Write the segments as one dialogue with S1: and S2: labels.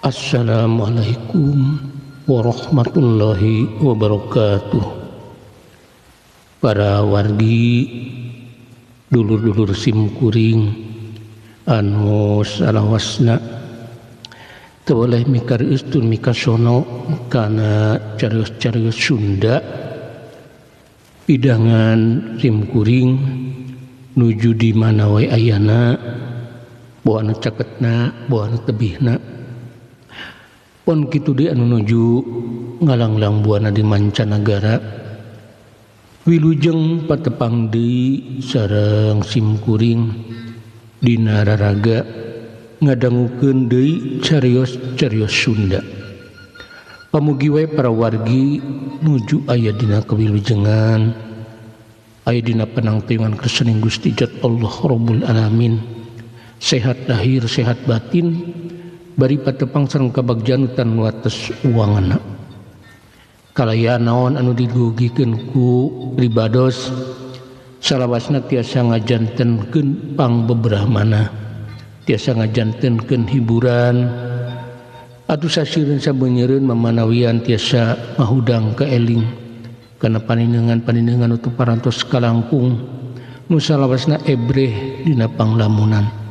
S1: Assalamualaikum warahmatullahi wabarakatuh. Para wargi, dulur-dulur simkuring anu salawasna teu boleh mikarius tun mikasono kana carios-carios Sunda pidangan simkuring nuju di mana wae ayana, boa anu caketna, boa anu tebihna. Pon kitu deui anu nuju ngalanglang buana di mancanagara. Wilujeng patepang deui sareng simkuring dina raraga ngadangukeun deui carios-carios Sunda. Pamugi wae para wargi nuju aya dina kawilujengan, aya dina panangtayungan kersaning Gusti Jat Allah Rabbul Alamin, sehat lahir sehat batin, bari patepang sareng kabagjan tan wates uangana. Kalaya naon anu didugikeun ku pribados salawasna tiasa ngajantenkeun pangbebrahmana, tiasa ngajantenkeun hiburan atuh sasireun sabeunyereun mamanawian tiasa mahudang kaeling kana paninengan-paninengan nu parantos kalangkung nu salawasna ebreh dina panglamunan.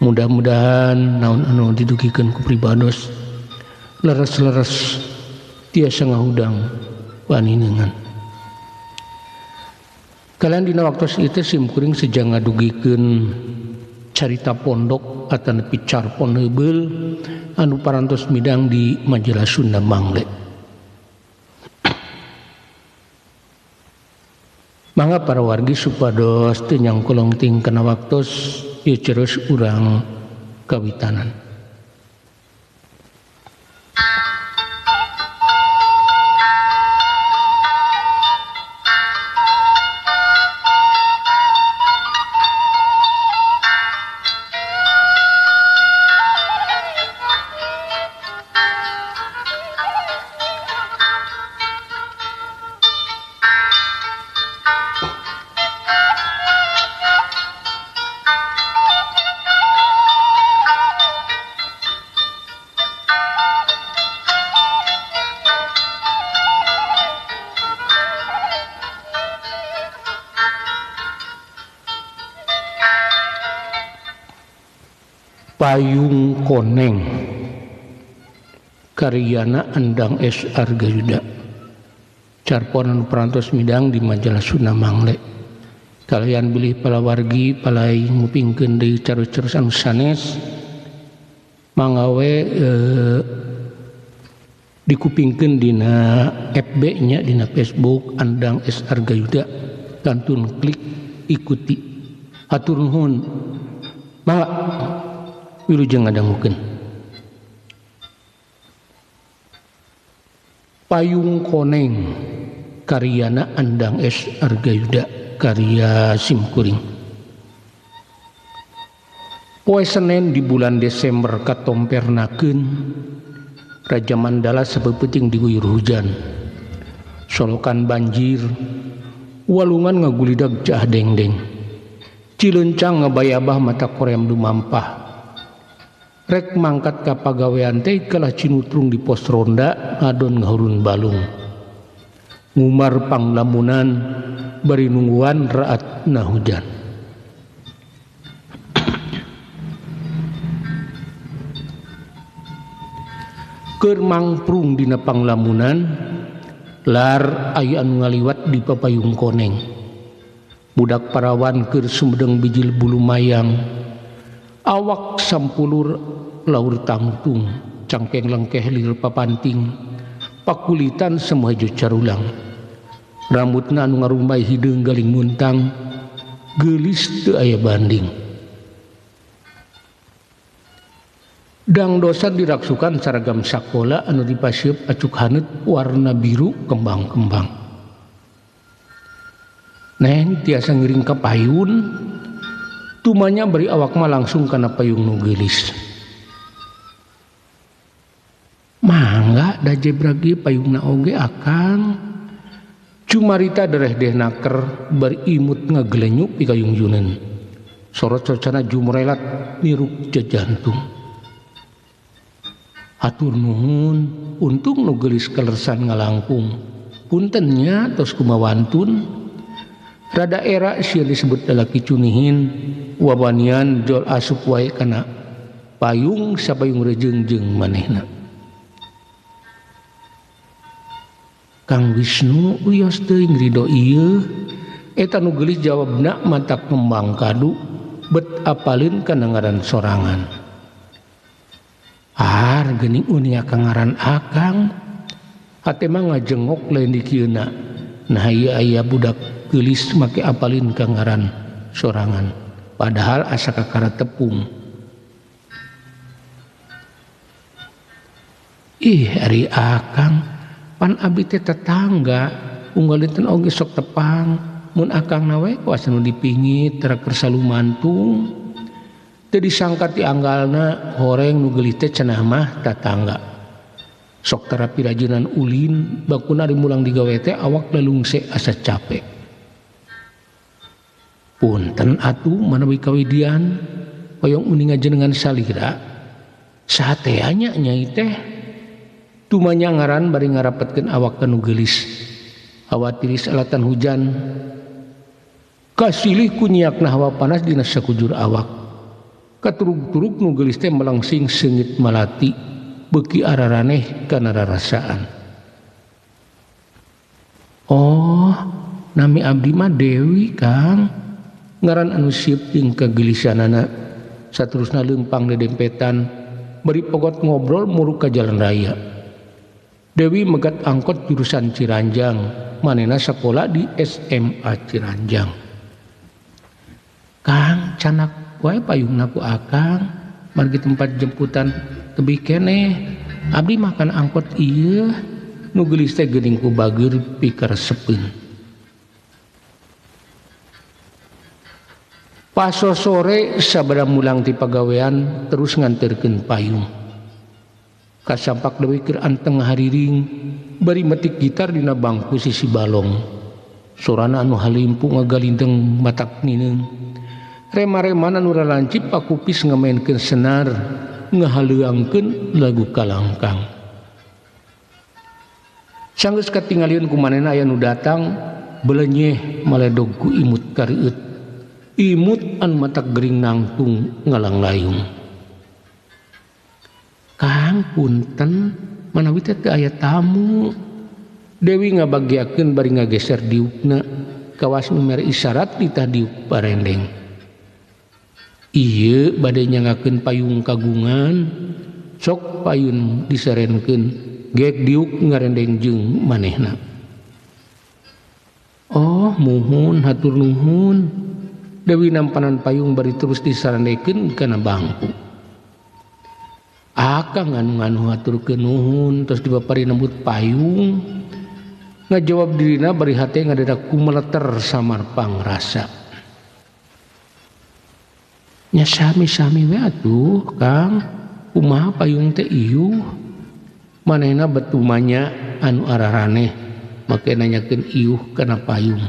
S1: Mudah-mudahan naon anu didugikeun ku pribados leres-leres tiasa ngahudang paninengan. Kalian dina waktos itu simkuring sejang ngadugikeun carita pondok atanapi carpon heubeul anu parantos midang di majalah Sunda Mangle. Mangga para wargi supados teu nyangkolong ting kana waktos ieu ceros urang kawitanan. Payung Koneng karyana Andang S. Argayuda, carponan perantos midang di majalah Sunda Mangle. Kalian bilih palawargi palai ngupingkeun deui carus-carus anu sanes mangawe dikupingkeun dina FB nya dina Facebook Andang S. Argayuda, kantun klik ikuti. Hatur nuhun. Mangga wilujeng ngadangukeun. Payung Koneng karyana Andang S. Argayuda, karya simkuring. Poe Senen di bulan Desember katompernakeun Raja Mandala sapeupeting diguyur hujan. Solokan banjir, walungan ngagulidag caah dengdeng. Cilencang ngabayabah mata korem lumampah. Rek mangkat ka pagawean teh kalah cinutrung di pos ronda ngadon ngahurun balung. Ngumar panglamunan bari nungguan raatna hujan. Keur mangprung dina panglamunan lar aya anu ngaliwat di papayung koneng. Budak parawan keur sumedeng bijil bulu mayang. Awak sampulur laur tangtung, cangkeng lengkeh lir papanting, pakulitan semua hejo carulang. Rambutna anu ngarumbay hideung galing muntang, geulis teu aya banding. Dangdosan diraksukan saragam sakola anu dipasieup acuk haneut warna biru kembang-kembang. Neng tiasa ngiring ka payun, tumanya beri awak mah langsung kana payung nu geulis. Mangga da jebrag ieu payungna oge akang. Cumarita dereh deh naker bari imut ngagelenyuk pikayung junen. Sorot cocana jumrelat niruk jejantung. Hatur nuhun, untung nu geulis kalersan ngalangkung. Punten nya tos kumawantun. Rada era sieun disebut lalaki cunihin, wawanian jol asup wae kana payung sapayung rejeung jeung manehna. Kang Wisnu wios teuing ridho ieu, eta nu geulis jawabna matak ngembang kadu bet apalin kana ngaran sorangan. Ar geuning unia ka ngaran akang, hate mah ngajengok lain dikieuna. Nah ieu aya budak geulis make apalin ka ngaran sorangan, padahal asa kakara tepung. Ih ari akang, pan abdi teh tetangga, unggal dinten oge sok tepang, mun akang na we ku asa nu dipingit tara kersa lumantung. Teu disangka ti anggalna horeng nu geulis teh cenah mah tatangga. Sok tara pirajenan ulin, bakuna ari mulang digawe teh awak lalungse asa capek. Punten atuh manawi kawidian, hoyong uninga jenengan salira. Saha nya nyai teh? Tumanya ngaran bari ngarapetkeun awak ka nu geulis. Hawa tiris alatan hujan. Kasilih ku nyiakna hawa panas dina sakujur awak. Katurug-turug nu geulis teh melangsing seungit malati, beuki araraneh kana rarasaan. Oh, nami abdi mah Dewi, Kang. Ngaran anu sieun jeung kagelisanana. Saterusna leumpang dedempetan, bari pogot ngobrol muruk ka jalan raya. Dewi megat angkot jurusan Ciranjang, manehna sakola di SMA Ciranjang. Kang, canak wae payungna ku akang, margi tempat jemputan tebih keneh. Abdi makan angkot ieu, nu geulis teh geuning ku bageur pikaresepeun. Paso sore sabada mulang ti pagawean terus nganterkeun payung. Kasampak deui keur anteng hariring bari metik gitar dina bangku sisi balong. Sorana anu halimpu ngagalindeng matak nineung. Rema-remana anu ralancip pakupis ngamaenkeun senar ngahaleuangkeun lagu kalangkang. Sanggeus katingalieun ku manehna aya nu datang belenyeh maledog ku imut kareueut. Imut anu matak gering nangtung ngalanglayung. Kang punten manawi teh teu aya tamu. Dewi ngabagiakeun bari ngageser diukna kawas nu mere isyarat ditah diuk parendeng. Ieu bade nyangakeun payung kagungan, sok payun diserenkeun, gek diuk ngarendeng jeung manehna. Oh, muhun hatur nuhun. Dewi nampanan payung bari terus disarandekeun kana bangku. Akang anu haturkeun nuhun terus dibapari nembut payung. Ngajawab dirina bari hate ngadadak kumeleter samar pangrasa. Nya sami-sami we atuh, Kang. Kumaha payung teh iuh? Manehna betumanya anu araraneh make nanyakeun iuh kana payung.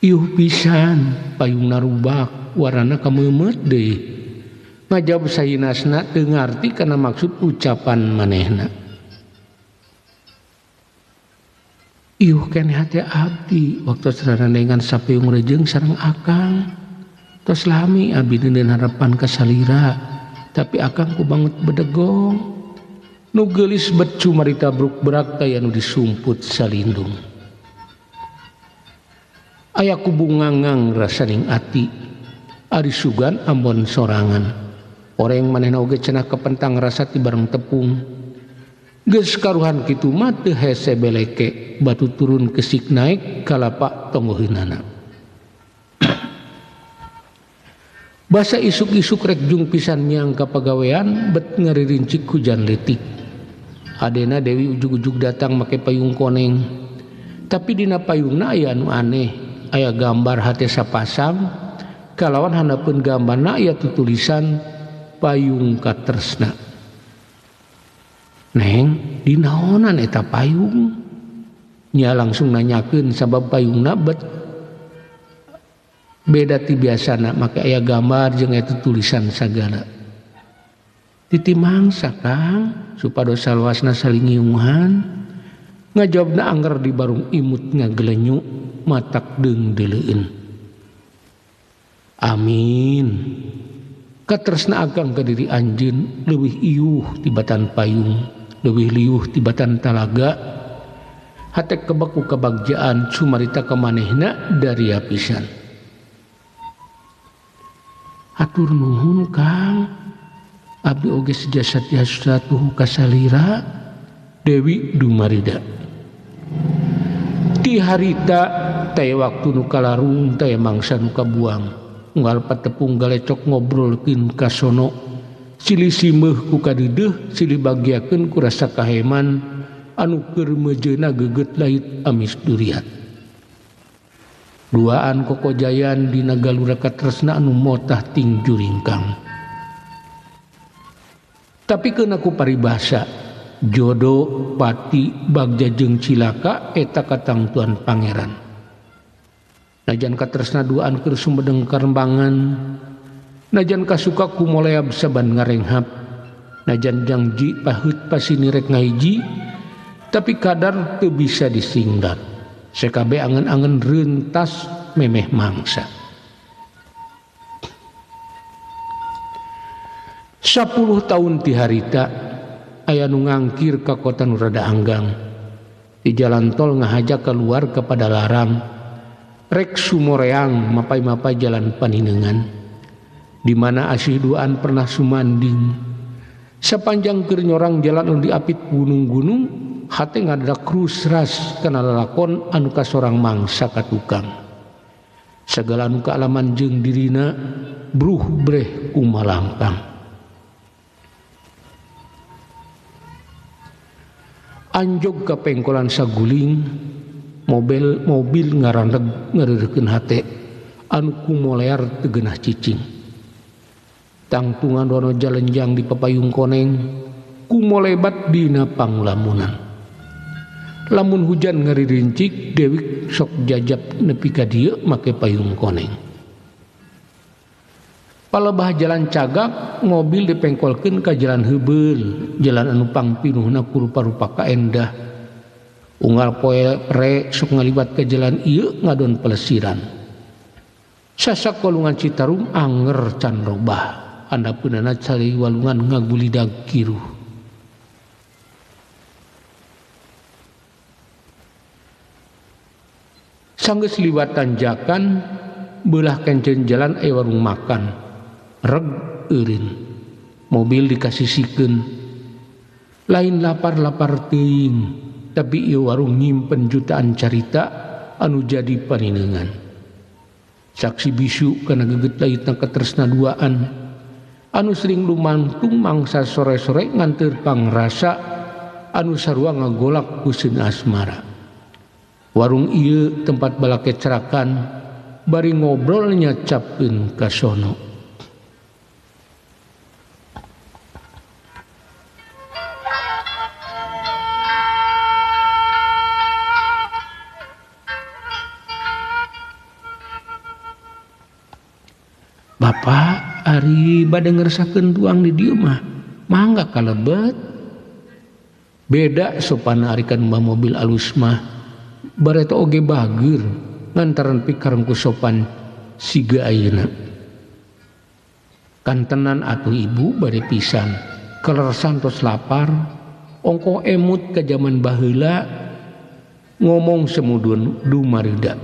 S1: Iuh pisan, payungna rubak, warnana kameumeut deui. Ngajawab sahinasna teu ngarti kana maksud ucapan manehna. Iuh keneh hate abdi waktu sarandengan sapayung rejeung sareng akang. Tos lami abdi neuneun harapan ka salira, tapi akang ku banget bedegong. Nu geulis bet cumarita bruk-brak kaya nu disumput salindung. Aya ku bungangang rasaning ati, ari sugan ambon sorangan. Oreng manehna oge cenah kepentang rasa ti bareng tepung. Geus karuhan kitu mah teu hese beleke, batu turun kesik naik kalapak tonggoheunana. Basa isuk-isuk rek jung pisan miang ka pagawean bet ngaririncik hujan leutik. Adena Dewi ujug-ujug datang make payung koneng. Tapi dina payungna aya anu aneh, aya gambar hate sapasang, kalawan handapeun gambarna aya tutulisan payung katresna. Neng, dinaonan eta payung? Nya langsung nanyakeun sabab payungna bet beda ti biasana make aya gambar jeung eta tulisan sagala. Titi mangsa Kang supados salwasna saling ngiunghan. Ngajawabna angger di barung imut ngagelenyu matak deung-deleueun. Amin. Katresna akang ka diri anjeun leuwih iuh tibatan payung, leuwih liuh tibatan talaga. Hate kebek ku kabagjaan sumarita ka manehna daria pisan. Hatur nuhun Kang, abdi oge seja satuhu kasalira Dewi dumarida. Ti harita teh waktu nu kalarung teh mangsa nu kabuang. Unggal patepung galecok ngobrolkeun ka sono, silih simeuh ku kadideuh, silih bagiakeun ku rasa kaheman anu keur mejeuna geget lait amis duriat. Duaan kokojayan dina galura katresna anu motah ting juringkang. Tapi keun ku paribasa, jodo pati bagja jeung cilaka eta katangtuan pangeran. Najan katresna duaan keur sumedeng karembangan, najan kasuka ku moleab saban ngarenghap, najan jangji paheut pasini rek ngahiji, tapi kadar teu bisa disingdat. Sekabe angen-angen rentas memeh mangsa. 10 tahun ti harita aya nu ngangkir ka kota nu rada anggang. Di jalan tol ngahaja keluar kepada larang. Rek sumoreang mapai-mapai jalan paninengan. Di mana asih duaan pernah sumanding. Sepanjang keur nyorang jalan anu diapit gunung-gunung, hate ngadadak krusras kana lalakon anu kasorang mangsa ka tukang. Sagala anu kaalaman jeung dirina bruh breh kumalangkang. Anjog ka pengkolan saguling, mobil ngarandeg ngareurekeun hate anu kumolear teu geunah cicing. Tangtungan dono jalenjang di papayung koneng kumolebat dina panglamunan. Lamun hujan ngaririncik Dewi sok jajab nepi ka dieu make payung koneng. Palebah jalan cagak mobil dipengkolkeun ka jalan heubeul, jalan anu pangpinuhna ku rupa-rupa kaendah. Unggal poe pre sok ngaliwat ke jalan ieu ngadon pelesiran. Sasak walungan Citarum anger can robah, andapeunana cari walungan ngagulidag kiruh. Sanggeus liwat tanjakan beulah kenceun jalan aya warung makan. Reg eureun. Mobil dikasisikeun. Lain lapar-lapar teuing, tapi ieu warung nyimpen jutaan carita anu jadi paninengan. Saksi bisu kana geget laitna katresna duaan anu sering lumantung mangsa sore-sore nganteur pangrasa anu sarua ngagolak ku seun asmara. Warung ieu tempat balake cerakan bari ngobrol nyacapkeun ka sono. Bapak ari bade ngeresakeun tuang di dieu mah mangga kalebet. Beda sopana ari kan mobil alus mah bareto oge bageur ngantaran pikareng ku sopan siga ayeuna. Kantenan atuh ibu bade pisan kelersan tos lapar ongkoh emut ka jaman baheula ngomong semudun dumarida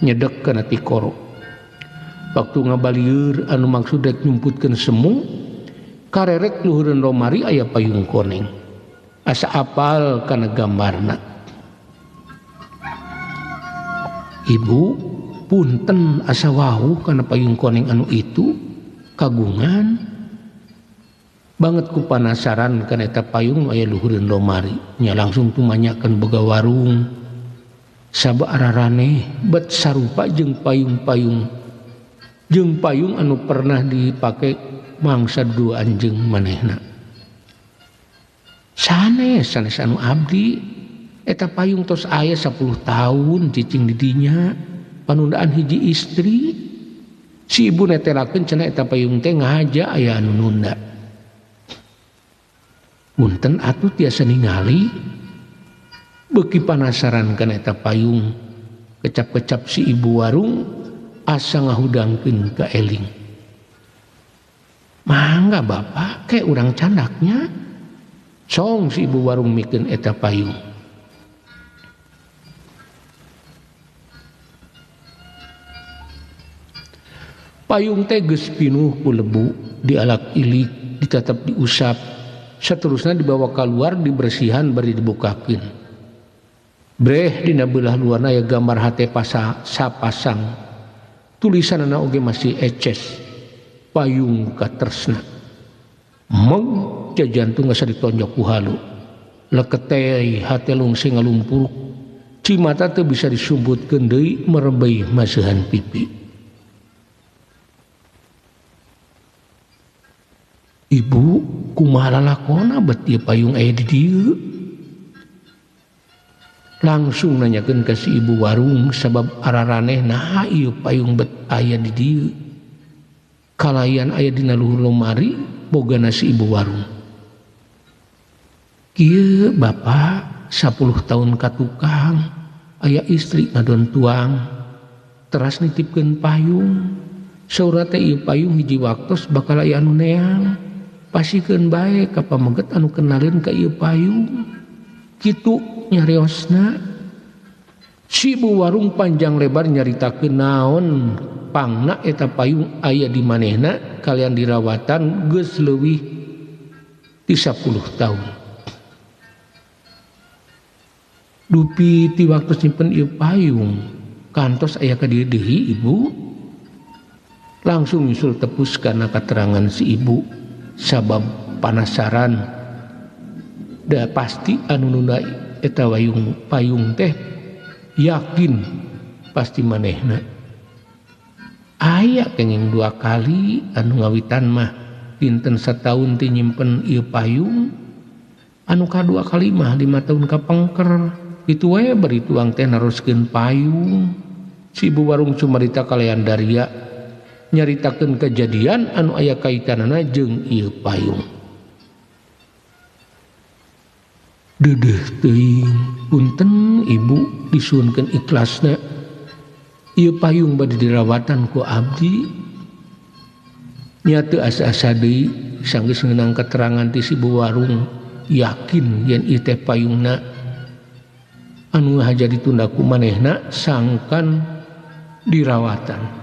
S1: nyedek kana tikoro. Waktu ngabalieur anu maksud rek nyumputkeun semu karerek luhureun lomari aya payung koneng. Asa apal kana gambarna. Ibu punten asa wawuh kana payung koneng anu itu kagungan banget ku panasaran kana eta payung nu aya luhureun lomari. Nya langsung tumanyakeun boga warung. Saba araraneh bet sarupa jeung payung-payung jeung payung anu pernah dipake mangsa dua anjeung manehna. Sanes sanes anu abdi eta payung tos aya 10 tahun cicing di dinya panundaan hiji istri. Si ibu netelakeun cenah eta payung teh ngahaja aya anu nunda. Punten atuh tiasa ningali. Beuki panasaran kana eta payung. Kecap-kecap si ibu warung asa ngahudangkeun ka eling. Mangga bapak ke urang candaknya. Song si ibu warung mikeun eta payung. Payung teh geus pinuh ku lebu, dialak-ilik, ditetep diusap, seterusnya dibawa keluar dibersihan bari dibukakeun. Breh dina beulah luarna aya gambar hate sapasang. Tulisanana oge masih eces. Payung katresna. Meng jajantung asa ditonjok ku halu. Leketei hate lungsing ngalumpuruk. Cimata teu bisa disumputkeun deui merebei maseuhan pipi. Ibu kumaha lalakona bet ieu payung aya di dieu? Langsung nanyakeun ka si ibu warung sabab araraneh naha ieu payung bet aya di dieu. Kalayan aya dina luhur lomari bogana si ibu warung. Kieu bapak 10 tahun ka tukang aya istri ngadon tuang teras nitipkeun payung. Saurna teh ieu payung hiji waktos bakal aya anu neang. Pasikeun bae ka pameget anu kenalin ka ieu payung. Kitu nyariosna. Si ibu warung panjang lebar nyaritakeun naon pangna eta payung aya di manehna kalian dirawatan geus leuwih ti 10 tahun. Dupi ti waktu nyimpen ieu payung kantos aya ka dieu deui ibu. Langsung nyusul tepus kana katerangan si ibu sabab panasaran da pasti anu nunda eta wayung payung teh yakin pasti manehna. Aya kenging 2 kali anu ngawitan mah dinten sataun ti nyimpen ieu payung, anu kadua kali mah 5 tahun kapengker. Kitu wae bari tuang teh naroskeun payung. Si ibu warung cumarita kalayan daria nyaritakeun kejadian anu aya kaitanana jeung ieu payung. Deudeuh teuing punten ibu disuhunkeun ikhlasna. Ieu payung bade dirawatan ku abdi. Nya teu asa-asa deui sanggeus ngeunang keterangan ti si ibu warung yakin yen ieu teh payungna anu haja ditunda ku manehna sangkan dirawatan.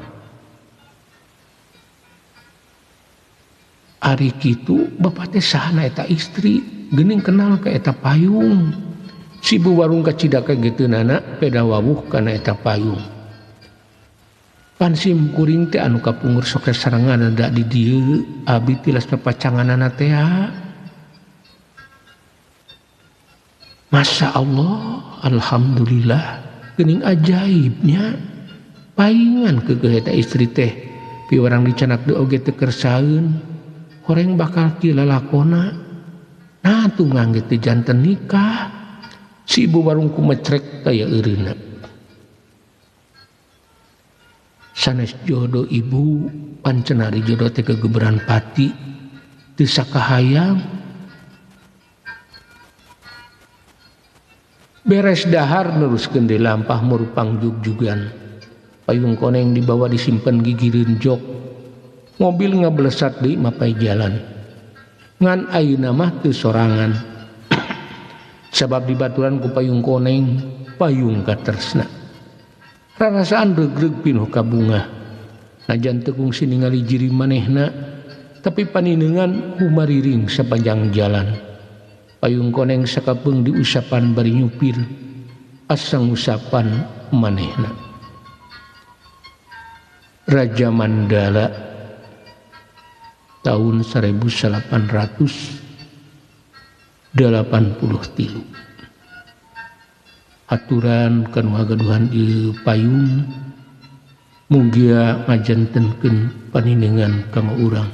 S1: Ari kitu bapak teh sahana eta istri geuning kenal ka eta payung. Si ibu warung kacidaka geuteunana peda wawuh kana eta payung. Pansim kuring teh anu kapungur sok sarengan da di dieu abi tilas papacanganana teh. Masya Allah, alhamdulillah geuning ajaibnya paingan keukeuh eta istri teh piwarang dicanak deui oge teu kersaeun. Horeng bakal kieu lalakona. Nah tuh ngangge teh janten nikah. Si ibu warung kumecrek kaya eureuna. Sanes jodoh ibu pancenari jodoh teh kegeberan pati teu sakahayang. Beres dahar neruskeun deui lampah murupang jugjugan. Payung koneng dibawa disimpen gigireun jok. Mobil ngablesat deui mapai jalan. Ngan ayeuna mah teu sorangan. Sabab dibaturan ku payung koneng, payung katresna. Rarasaan regreg pinuh kabungah. Najan teu kungsi ningali jiri manehna, tapi paninengan humariring sapanjang jalan. Payung koneng sakapeung diusapan bari nyupir, asa ngusapan manehna. Raja Mandala tahun 1883. Aturan kanu hagaduhan ieu payung mugia ngajantenkeun paninengan kanggo urang.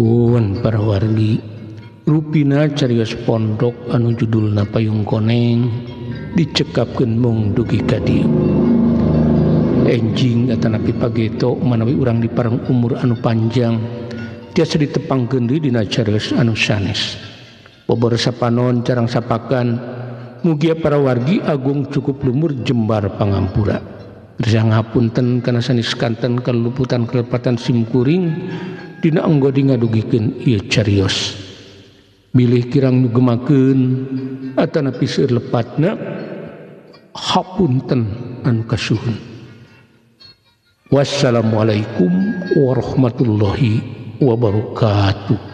S1: Pun para wargi rupina carios pondok anu judulna Payung Koneng dicekapkeun mung dugi ka dieu. Enjing atanapi pageto manawi urang dipareng umur anu panjang tiasa ditepangkeun deui dina carios anu sanes. Bobor sapanon carang sapakan mugia para wargi agung cukup lumur jembar pangampura. Ngapunten kana sanes kanten kaluputan kelepatan simkuring dina anggo ngadugikeun ieu carios. Bilih kirang nyugemakeun atanapi seueur lepatna hapunten anu kasuhun. Wassalamualaikum warahmatullahi wabarakatuh.